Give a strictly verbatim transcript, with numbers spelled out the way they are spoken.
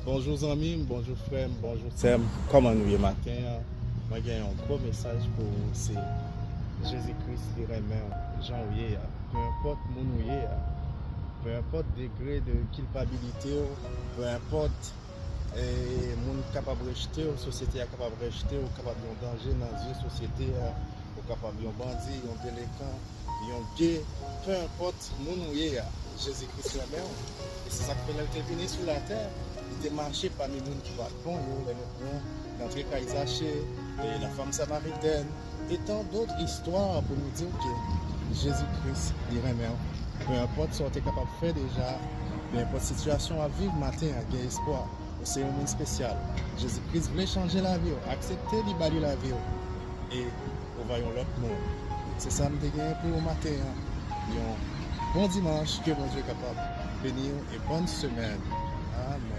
Bonjou zanmi m, bonjou frè m, bonjou sè m. Kòman nou ye maten an? Mwen gen yon gwo mesaj pou ou, se Jezi Kris li renmen w jan w ye a. Penenpòt moun ou ye a, penenpòt degre de kilpabilite w, penenpòt e, moun kapab rejte w, sosyete a kapab rejte w, ou kapab yon danje nan zye sosyete a, ou kapab yon bandi, yon delekan, yon gay, penenpòt moun ou ye a, Jezi Kris renmen w. E se sa k fè lè l te vini sou latè, li te mache pami moun ki pa t bon yo, lè nou pran l antre kay Zache, e la femme samaritaine, e tan dòt istwa pou nou di w ke Jezi Kris li renmen w. Penenpòt sa w te kapab fè deja, penenpòt sitiyasyon w ap viv maten an, gen espwa. Ou se yon moun espesyal. Jezi Kris vle chanje lavi w. Aksepte li ba li lavi w. E ou va yon lòt moun. Se sa m te gen pou ou maten an. Yon bon dimanch, ke Bondye kapab beni w e bòn semèn. Amen.